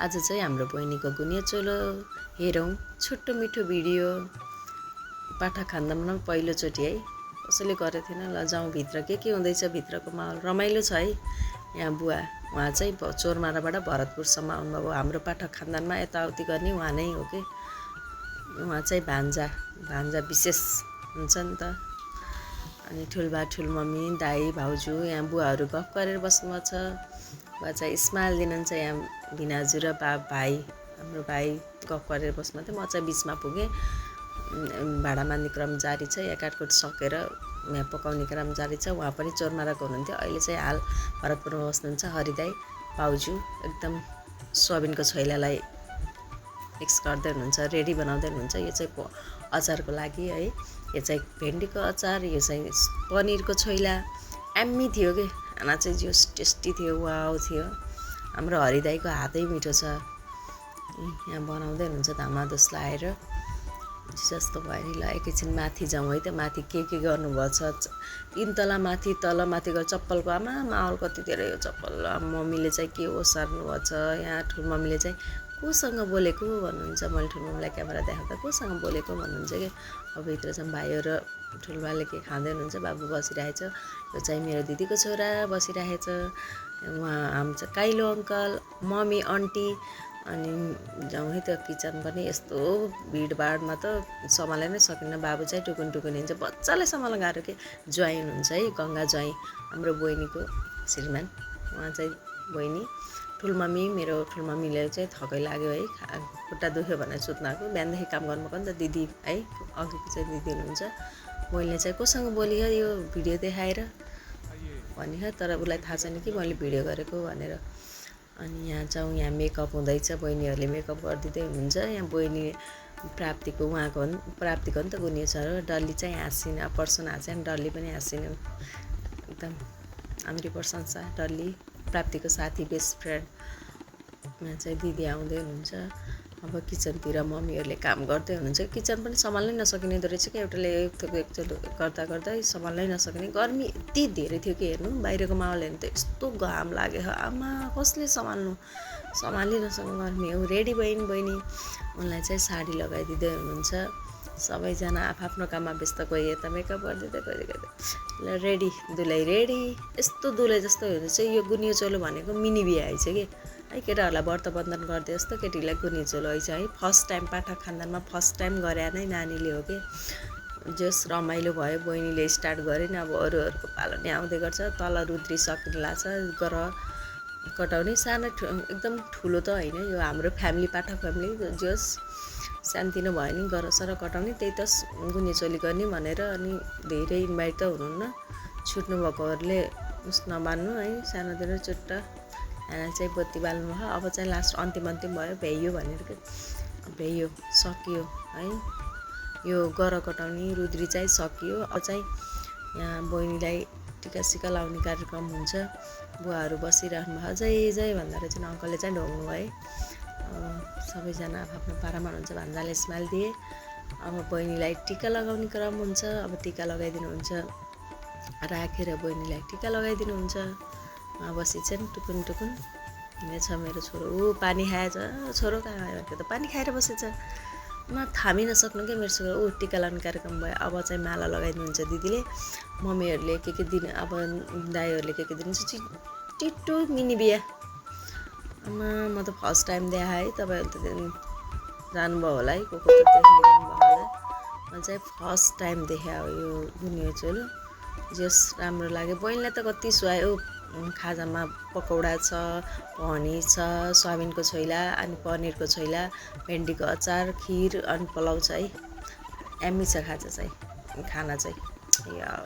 आज चाहिँ हाम्रो बहिनीको गुनिया चोलो हेरौँ। छोटो मिठो भिडियो। पाठा खान्दामा पहिलोचोटि है, कसैले गरेको थिएन। ल जाउँ भित्र के हुँदैछ, भित्रको माहौल रमाइलो छ है। यहाँ बुवा उहाँ चाहिँ चोरमाराबाट भरतपुरसम्म आउनुभयो। हाम्रो पाठक खानदानमा यताउति गर्ने उहाँ नै हो कि। उहाँ चाहिँ भान्जा विशेष हुन्छ नि त। अनि ठुलबा ठुलमम्मी दाई भाउजू यहाँ बुवाहरू गफ गरेर बस्नुभएको छ। बुवा चाहिँ स्माइल दिनुहुन्छ। यहाँ भिनाजु र भाइ, हाम्रो भाइ गफ गरेर बस्नु थियो। म चाहिँ बिचमा पुगेँ। भाडा मान्ने क्रम जारी छ। यहाँ काटकुट सकेर यहाँ पकाउने क्रम जारी छ। उहाँ पनि चोरमाराको हुनुहुन्थ्यो। अहिले चाहिँ हाल भरतपुरमा बस्नुहुन्छ। हरिदाई भाउजू एकदम सोयाबिनको छोइलालाई मिक्स गर्दै हुनुहुन्छ, रेडी बनाउँदै हुनुहुन्छ। यो चाहिँ अचारको लागि है। यो चाहिँ भेन्डीको अचार, यो चाहिँ पनिरको छोइला। एम्मी थियो कि खाना चाहिँ जो टेस्टी थियो, वाउ थियो। हाम्रो हरिदाईको हातै मिठो छ। यहाँ बनाउँदै हुनुहुन्छ धमाधोस लाएर जस्तो भयो नि। ल एकैछिन माथि जाउँ है त। माथि के गर्नुभएको छ। 3 तला माथि माथि गएर चप्पलको आमा माहौल कति धेरै हो। चप्पल मम्मीले चाहिँ के ओसार्नु भएको छ। यहाँ ठुल मम्मीले चाहिँ कोसँग बोलेको भन्नुहुन्छ। मैले ठुलमम्मीलाई क्यामेरा देखाउँदा कोसँग बोलेको भन्नुहुन्छ कि। अब भित्र चाहिँ भाइहरू र ठुलबाले के खाँदै हुनुहुन्छ। बाबु बसिरहेछ। यो चाहिँ मेरो दिदीको छोरा बसिरहेछ। उहाँ हाम्रो चाहिँ काइलो अङ्कल, मम्मी, आन्टी। अनि जाउँ है त। किचन पनि यस्तो भिडभाडमा त सम्हाल्न नै सकिन्न। बाबु चाहिँ टुकुन हिँड्छ। बच्चालाई सम्हाल्न गाह्रो के। ज्वाइँ हुनुहुन्छ है, गङ्गा ज्वाइँ हाम्रो बहिनीको श्रीमान। उहाँ चाहिँ बहिनी। ठुलमम्मी, मेरो ठुलमम्मीले चाहिँ थकै लाग्यो है, खुट्टा दुख्यो भनेर सुत्न आएको। बिहानदेखि काम गर्नुभएको नि त दिदी है। अघिको चाहिँ दिदी हुनुहुन्छ। मैले चाहिँ कोसँग बोलियो यो भिडियो देखाएर भनियो, तर उसलाई थाहा छैन कि मैले भिडियो गरेको भनेर। अनि यहाँ जाउँ। यहाँ मेकअप हुँदैछ। बहिनीहरूले मेकअप गरिदिँदै हुनुहुन्छ। यहाँ बहिनी प्राप्तिको उहाँको प्राप्तिको नि त गुनियो छ। डल्ली चाहिँ हाँसिन, पर्सन हाँस्यो। डल्ली पनि हाँसिन। एकदम हाम्रो प्रशंसा डल्ली, प्राप्तिको साथी, बेस्ट फ्रेन्ड। यहाँ चाहिँ दिदी आउँदै हुनुहुन्छ। अब किचनतिर मम्मीहरूले काम गर्दै हुनुहुन्छ। किचन पनि सम्हाल्नै नसकिने दो रहेछ क्या। एउटाले एकचोटि गर्दै सम्हाल्नै नसकिने। गर्मी यति धेरै थियो कि हेर्नु। बाहिरको माहौल हेर्नु त यस्तो घाम लाग्यो। आमा कसले सम्हाली नसक्नु गर्मी हो। रेडी बहिनी उनलाई चाहिँ साडी लगाइदिँदै हुनुहुन्छ। सबैजना आफ्नो काममा व्यस्त। कोही यता मेकअप गरिदिँदै, कोही रेडी, दुलै रेडी। यस्तो दुलै जस्तो हुँदैछ चाहिँ। यो गुनियो चोलो भनेको मिनी बिहा आइछ कि है। केटाहरूलाई व्रत बन्धन गर्दै जस्तो केटीलाई गुनियो चोलो आइछ है। फर्स्ट टाइम पाठक खानदानमा फर्स्ट टाइम गरे नै नानीले हो कि। जस रमाइलो भयो। बहिनीले स्टार्ट गरे नि। अब अरूहरूको पालो नि आउँदै गर्छ। तल रुद्री सकिन लाग्छ। गर कटाउने सानो एकदम ठुलो त होइन। यो हाम्रो फ्यामिली पाठक फ्यामिली जस सानोतिनो भयो नि गरसर कटाउने। त्यही त गुनियो चोली गर्ने भनेर। अनि धेरै इन्भाइट त हुनुहुन्न। छुट्नु भएकोहरूले उस नमान्नु है। सानोतिनो चुट्टा यहाँ चाहिँ बत्ती बाल्नु भयो। अब चाहिँ लास्ट अन्तिम भयो। भ्याइयो भनेर के भ्याइयो सकियो है। यो गर कटाउने रुद्री चाहिँ सकियो। अब चाहिँ यहाँ बहिनीलाई टिका सिका लाउने कार्यक्रम हुन्छ। बुवाहरू बसिरहनु भयो। जय जय भन्दा रहेछ। अङ्कलले चाहिँ ढोग्नु भयो। सबैजना आफ्नो पारामा हुनुहुन्छ। भान्जाले स्माइल दिए। अब बहिनीलाई टिका लगाउने क्रम हुन्छ। अब टिका लगाइदिनुहुन्छ। राखेर बहिनीलाई टिका लगाइदिनुहुन्छ। बसी चाहिँ टुकुन हिँडेछ मेरो छोरो। पानी खाएछ। छोरो कहाँ आयो त पानी खाएर बसेछ। म थामी नसक्नु क्या मेरो छोरो। टिका लगाउने कार्यक्रम भयो। अब चाहिँ माला लगाइदिनुहुन्छ दिदीले। मम्मीहरूले के दिनु। अब दाईहरूले के दिनुहुन्छ। टिटो मिनी बिहा। म त फर्स्ट टाइम देखाएँ है। तपाईँहरू त जानुभयो होला है। को त जानुभयो होला। म चाहिँ फर्स्ट टाइम देखाएँ यो गुनियो चोलो। जस राम्रो लाग्यो। बहिनीलाई त कति सुहायो। खाजामा पकौडा छ, पनिर छ, सोयाबिनको छोइला, अनि पनिरको छोइला, भेन्डीको अचार, खिर अनि पुलाउ छ है। एम्मी छ खाजा चाहिँ, खाना चाहिँ।